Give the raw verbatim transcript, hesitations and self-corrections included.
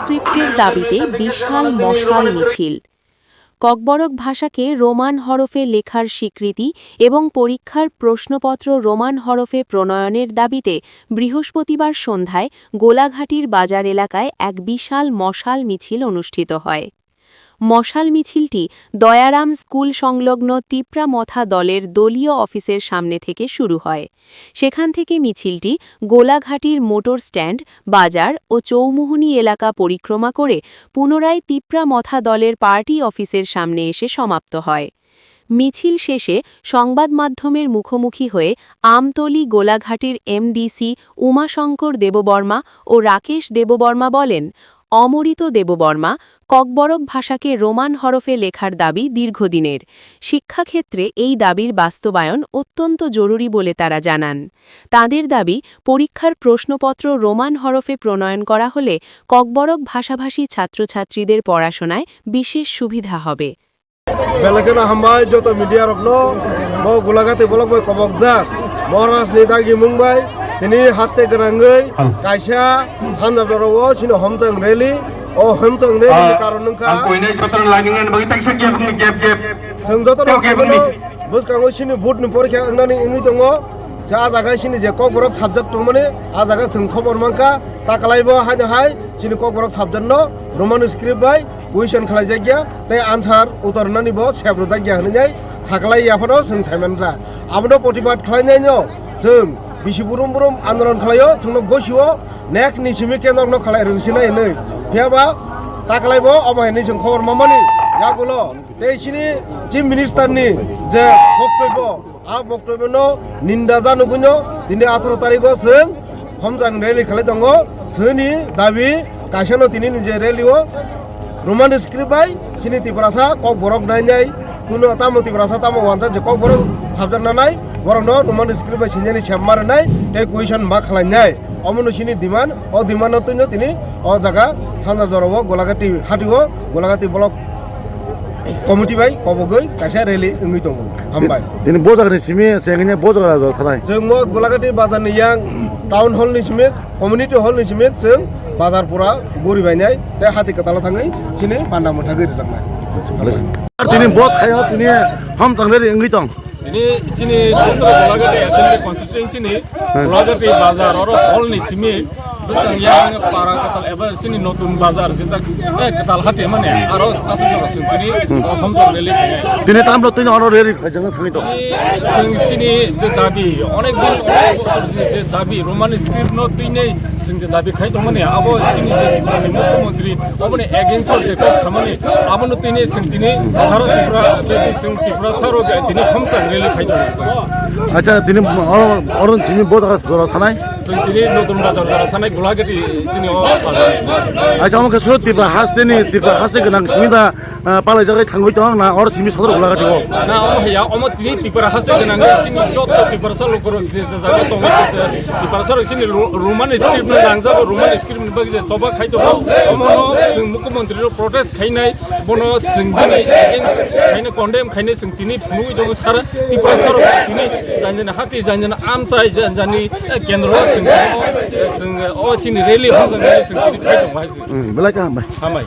স্ক্রিপ্টের দাবিতে বিশাল মশাল মিছিল। ককবরক ভাষাকে রোমান হরফে লেখার স্বীকৃতি এবং পরীক্ষার প্রশ্নপত্র রোমান হরফে প্রণয়নের দাবিতে বৃহস্পতিবার সন্ধ্যায় গোলাঘাটির বাজার এলাকায় এক বিশাল মশাল মিছিল অনুষ্ঠিত হয়। মশাল মিছিলটি দয়ারাম স্কুল সংলগ্ন তিপ্রা মথা দলের দলীয় অফিসের সামনে থেকে শুরু হয়। সেখান থেকে মিছিলটি গোলাঘাটির মোটর স্ট্যান্ড, বাজার ও চৌমুহনী এলাকা পরিক্রমা করে পুনরায় তিপ্রা মথা দলের পার্টি অফিসের সামনে এসে সমাপ্ত হয়। মিছিল শেষে সংবাদ মাধ্যমের মুখোমুখি হয়ে আমতলী গোলাঘাটির এমডিসি উমাশঙ্কর দেববর্মা ও রাকেশ দেববর্মা বলেন, অমরিত দেববর্মা ককবরক ভাষাকে রোমান হরফে লেখার দাবি দীর্ঘদিনের। শিক্ষাক্ষেত্রে এই দাবির বাস্তবায়ন অত্যন্ত জরুরি বলে তারা জানান। তাঁদের দাবি, পরীক্ষার প্রশ্নপত্র রোমান হরফে প্রণয়ন করা হলে ককবরক ভাষাভাষী ছাত্রছাত্রীদের পড়াশোনায় বিশেষ সুবিধা হবে। Belai kheno hambai joto media rokno, bo Gulagati block bai kobokjak Maharaj ni dagi mung bai tini haste gwnangwi kaisa sanja jorao chini homchang rally, o homchang rally ni karon wngkha. Ang koinai joto lining ni bagwi taksa gap wngwi gap gap. Chwng joto no gap wngwi. Bwskango chini board ni porikha wngnani wngwi tongo. Se a jaga chini je kokborok subject tongmani, a jaga chwng khobor mankha, takalai bo haino hai chini kokborok subject no Roman script bai question khlaijakya tei answer utor nani bo sep rwjakya hwnwi nai saklai ya phano chwng saimankha. Abono protibad khlainaino chwng bisi burum burum andolon khlaio, chwngno gosio next ni simi kendrok no khlai rwsinai hwnwi. Phiyaba taklai bo omo hwnwi chwng khobor mamani yagulo tei chini Chief Minister ni je boktobyo, a boktobyo no ninda janugwino tini atharo tarikh o chwng homjang rally khalai tongo. Chini dabi kaisano tini ni je rally o Roman script bai chini Tiprasa kokborok nainai, kuno tamo Tiprasa tamo wansa je kokborok sabjak nanai, borok no Roman script bai sinjani sem marinai tei question ma khalainai. Omono chini demand, o demand no twino tini o jaga sanja jorao Golagati hatio, Golagati block committee bai kobogwi kaisa rally wngwi tongo. Hambai. Tini bo jaga ni simi chengnya bo jaga jora thanai. Chwng mo Golagati bazar ni yang town hall ni simi, community hall ni simi chwng bazar pura guri bainai tei hati kwtalo thangwi chini panda mwthagwi rwjaknai. Tini bo thaio tini hamtang rally wngwi tong. Ini sini Sundra Golagati Assembly Constituency ni Golagati bazar oro hall ni simi bwswng yang para kwtal eba sini notun bazar jeta eh kwtal hati mane aro aswk jora sing tini homsok rally khainai. Tini tamlo tini oro rally khaijak thangwi to. Sing sini je dabi onek din je dabi Roman script no tini sing je dabi khai tongmani abo sini je mukhyamantri oboni against je kok samani abono tini sing tini saro Tripura sing Tripura saro tini homsok rally khai tongmani. Acha tini oro oro simi bo jaga jora thanai. Sing tini notun bazar jora thanai Golagati sini o. Acha omo khe sut Tripura haste ni Tripura haste gwnang simi da ah, palai jagai thangwi tong na oro simi sodor Golagati o. Na omo haya omo tini Tripura haste gwnang sini joto Tripura salo korok je je jaga tongo je Tripura salo sini Ro- Roman script no nangjago Roman script ni bagwi je choba khai tongo omo no sing mukhyamantri ro protest khainai bono sing bini against khainai condemn khainai sing tini phunugwi tongo sara Tripura salo tini janjani hati janjani amchai janjani eh, kendro sing tini o sini rally hojani sing tini khai tongo hai sing. Hmm, belai kaham bai. Hambai.